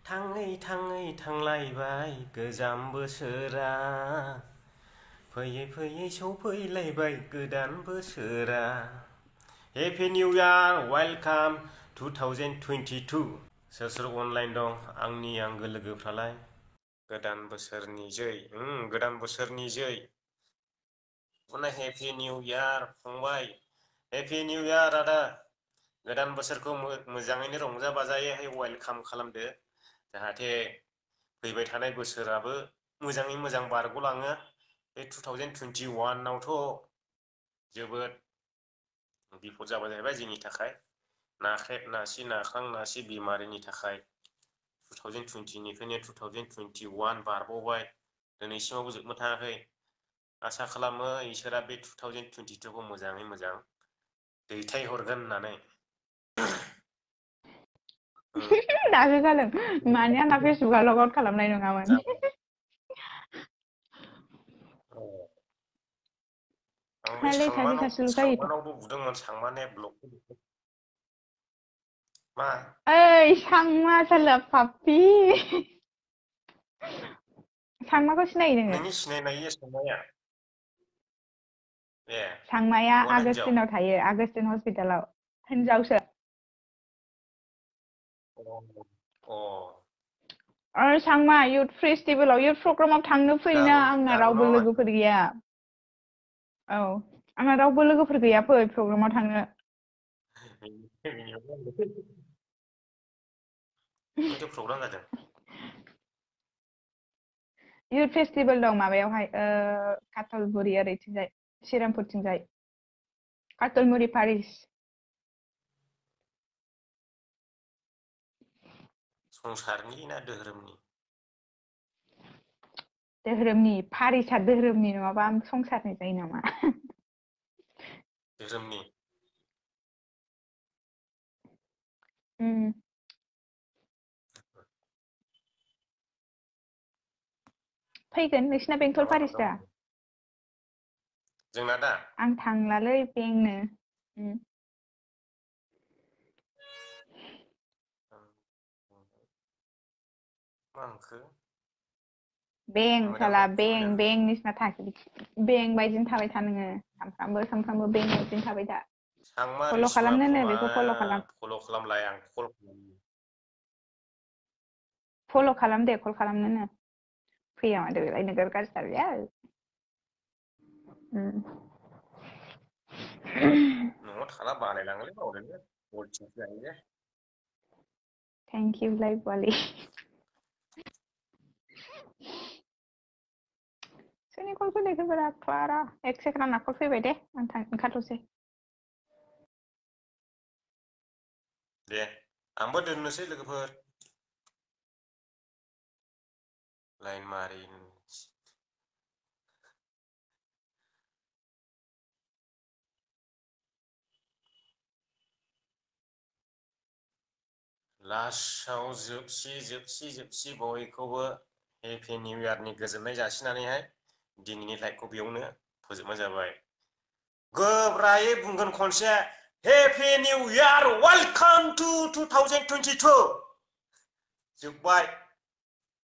थाङै थाङै थांलायबाय गोजाम बोसोरा फैयै फैयै सौफैलायबाय गोदान बोसोरा हेपि निउ इयार वेलकाम 2022 सोर सोर अनलाइन दं आंनि आंगो लोगोफ्रालाय गोदान बोसोरनि जै पुनः हेपि निउ इयार फंबाय हेपि निउ इयार आदा गोदान बोसोरखौ मोजाङैनो रंजा बाजायै वेलकाम खालामदो जाहाथे फैबाय थानाय बोसोराबो मोजाङै मोजां बारग'लाङो बे 2021 आवथ' जोबोद बिपद जाबाय जाहैबाय जोंनि थाखाय नाख्रेब नासि नाख्रां नासि बिमारिनि थाखाय 2020 निफ्रायनो 2021 बारबावबाय दिनैसिमावबो जोबनो थाङाखै आसा खालामो इसोरा बे 2022 खौ मोजाङै मोजां दैथायहरगोन होननानै दासो जादों माने आंना फेसबुकआ लग आउट खालामनाय नङामोन आं बे हालाय सासे सासेल' जायोथ' सांमानावबो बुदोंमोन सांमाने ब्लक मा ओइ सांमा साला पापि सांमाखौ सिनायो नोङो नोंनि सिनायनाय सांमाया ए सांमाया हौवाना हिनजाव आगस्टिनाव थायो आगस्टिन हस्पिटालाव हिनजावसो सांमा इउथ फेस्टिभेलाव इउथ प्रग्रामाव थांनो फैना आंना गार' रावबो नङा माथो लोगोफोर गैया औ आंना रावबो लोगोफोर गैया फै प्रग्रामाव थांनो खैथा प्रग्राम जादों इउथ फेस्टिभेल दं माबायावहाय काटलगुरि ओरैथिंजाय श्रीरामपुरथिंजाय काटलमुरि पारिस संसारनि ना धोरोमनि धोरोमनि पारिसआ धोरोमनि नङाबा संसारनि जायो नामा धोरोमनि फैगोन नोंसिना बेंथल माबा पारिस दा प्रग्राम जोंना दा आं थांलालै बेंनो मा ओंख्रि बें साला मोदांबाय खुबैदों बें निसिना थाखि बें बायदिनो थाबाय था नोङो सानफ्रामबो बें बायदिनो थाबाय था सांमा फल' रिसिमा खालामनोनो फमा बेखौ फल' खालाम फल' खालामलाय आं कल फल' खालाम दे कल खालामनोनो फैया माथो बेलाय नोगोर गाज्रिथार बेयो न'आव थाला बालायलाङोलै बावदोनो अलसियासो जाहैबाय थेंक इउ लाइफवालि सोरनि कल फैनायखो बारा क्लारा एक सेकेन्ड आंना कल फैबाय दे आं ओंखारथ'सै दे आंबो दोननोसै लोगोफोर लाइन मारि लास्टआव जोबसि बयखौबो हेपि निउ इयारनि गोजोननाय जासिनानैहाय दिनैनि लाइभखौ बेयावनो फोजोबनाय जाबाय गोब्रायै बुंगोन खनसे happy new year welcome to 2022 जोब्बाय